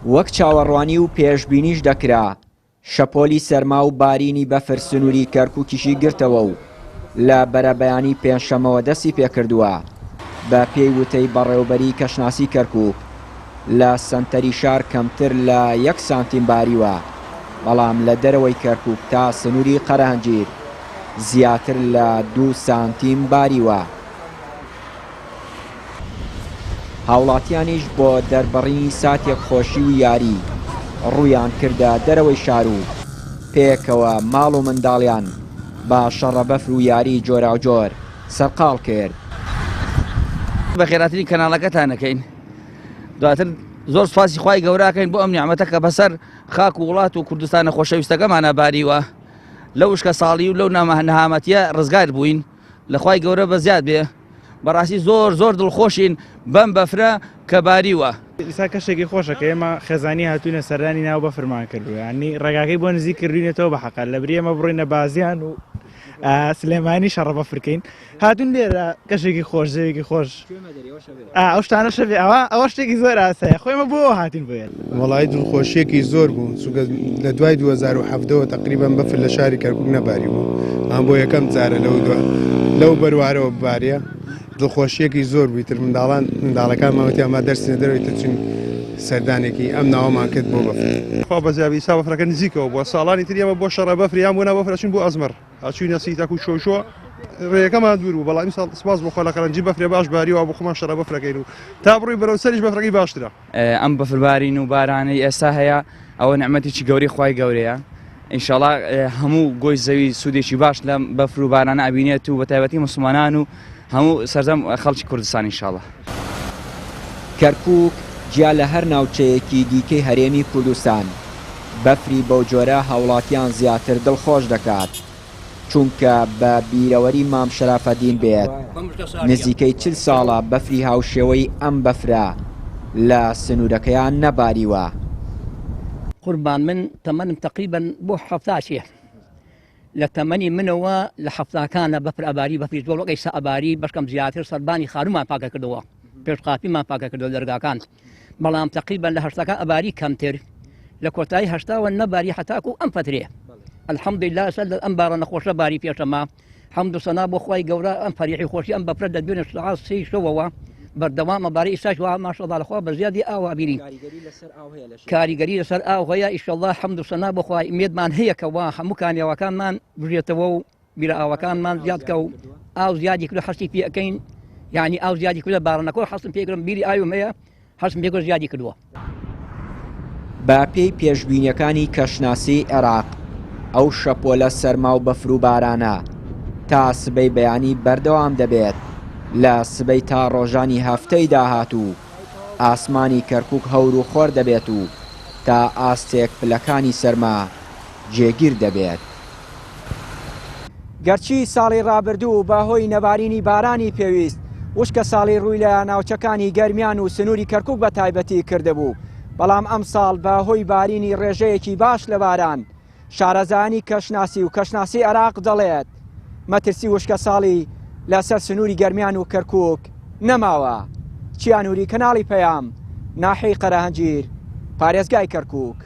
وەک چاوەڕوانی و پێشبینیش دەکرا، شەپۆلی سەرما و بارینی بەفر سنووری کەرکووکیشی گرتەوە و لە بەرەبەیانی پێنجشەممەوە دەستی پێکردووە. بە پێی وتەی بەڕێوبەری کەشناسی کەرکووک، لە سەنتەری شار کەمتر لە یەک سانتیم باریوە، بەڵام لە دەرەوەی کەرکووک تا سنووری قەرەهەنجیر زیاتر لە دوو سانتیم باریوە. هاوڵاتیانیش بۆ دەربڕینی ساتێک خۆشی و یاری ڕوویان کردە دەرەوەی شار و پێکەوە ماڵ و منداڵیان بە شەڕەبەفر و یاری جۆراوجۆر سەرقاڵ کرد. بەخێراترین کەناڵەکەتان ئەکەین دواتر زۆر سوپاسی خوای گەورە ئەکەین بۆ ئەم نیعمەتە کە بەسەر خاک و وڵات و کوردستانە خۆشەویستەکەمانە باریوە لەو وشکە ساڵی و لەو نەهامەتیە ڕزگار بووین لە خوای گەورە بەزیاد بێ بەڕاستی زۆر زۆر دڵخۆشین بەم بەفرە کە باریوە. ئیستا کەشێکی خۆشە کە ئێمە خێزانی هاتوینە سەردانی ناو بەفرمان کردووە یانی ڕێگاکەی بۆ نزیک کردوینەتەوە بە حەقە لە بری ئێمە بڕۆینە بازیان و سلێمانی شەڕە بەفرکەین هاتون لێرە کەشێکی خۆش زەوێکی خۆش ئەو شتانە شەبێ ئەوە ئەوە شتێکی زۆر ئاسایە خۆی ئێمە بۆ هاتین بۆ وەڵایی دڵخۆشیەکی زۆر بوو چونکە لە دوای 2017ەوە تقریبا بەفر لە شاری کەرکک نەباری بوو ئەم بۆ یەکەم جارە لەو لەو بەروارەوە ببارە دڵخۆشیەکی زۆر بووی تر منداڵان منداڵەکانمان وتیان با دەرسینە دەرەوەی تر چون سەردانێکی ئەم ناوەمان کرد بۆ بەفر. خوا بەزیابی ئیستا بەفرەکە نزیکەوە بووە ساڵانی تر ئێمە بۆ شەڕە بەفر یان بۆ ناو بەفر ئەچوین بۆ ئەزمەڕ ئەچوینە سیتەک و شۆشۆ ڕێیەکەمان دوور بوو بەڵام ئیمساڵ سپاس بۆ خوا لە قەرەنجی بەفرێ باش باریوە بۆ خۆمان شەڕە بەفرەکەین و تا بڕۆی بەرەو سەریش بەفرەکەی باشترە. ئەم بەفربارین و بارانەی ئێستا هەیە ئەوە نعمەتێکی گەورەی خوای گەورەیە ئینشاڵا هەموو گۆی زەوی سوودێکی باش لەم بەفر و بارانە ئەبینێت و بەتایبەتی مسلمانان و هەموو سەرجەم خەڵکی کوردستان ئینشاڵا. کەرکووک جیا لە هەر ناوچەیەکی دیکەی هەرێمی کوردستان، بەفری بەوجۆرە هاوڵاتیان زیاتر دڵخۆش دەکات. چونکە بە بیرەوەری مام شەرافەدین بێت نزیکەی چل ساڵە بەفری هاوشێوەی ئەم بەفرە لە سنوورەکەیان نەباریوە. قوربان من تەمەنم تەقریبەن بۆ حەفتا چێ لە تەمەنی منەوە لە حەفتاکانە بەفر ئەباری بەفری زۆر وەک ئیستا ئەباری بەشکەم زیاتر سەربانی خانوومان پاکە کردەوە پێش قاپیمان پاکە کردەوە دەرگاکان بەڵام تەقریبەن لە هەشتاکان ئەباری کەمتر لە کۆتایی هەشتاوە نەباری حتاکو ئەم فترێ الحمدلله سەر لە ئەم بارە نەخۆشە باری پێشەما حەمد و سەنا بۆ خوای گەورە ئەم فەریحی خۆشی ئەم بەفرە لە دوێنێ سەعات سێی شەوەوە بەردەوامە باری ئیساش وا ماشەڵڵا لە خوا بە زیادی ئاوا بینین کاریگەری لەسەر ئاو هەیە ئیشەڵڵا حەمد و سەنا بۆ خوای ئومێدمان هەیە کە وا هەموو کانیاوەکانمان بژێتەوە و بیرە ئاوەکانمان زیاد کە و ئاو زیادی کرد حەسی پێ ئەکەین یعنی ئاو زیادی کردە بارانەکە حەسم پێکردم بیری ئاوم هەیە حەسم پێ زیادی کردووە. بە پێی پێشبینیەکانی کەشناسیی عێراق، ئەو شەپۆلە سەرما و بەفر و بارانە تا سبەی بەیانی بەردەوام دەبێت، لە سبەی تا ڕۆژانی هەفتەی داهاتوو ئاسمانی کەرکوک هەور و خۆر دەبێت و تا ئاستێک پلەکانی سەرما جێگیر دەبێت. گەرچی ساڵی ڕابردوو بە هۆی نەبارینی بارانی پێویست وشکە ساڵی ڕووی لە ناوچەکانی گەرمیان و سنووری کەرکوک بە تایبەتی کردبوو، بەڵام ئەمساڵ بە هۆی بارینی ڕێژەیەکی باش لە باران، شارەزایانی کەشناسی و کەشناسی عێراق دەڵێت، مەترسی وشکەساڵی لەسەر سنووری گەرمیان و کەرکوک نەماوە. چیا نوری، کەناڵی پەیام، ناحیەی قەرەهەنجیر، پارێزگای کەرکوک.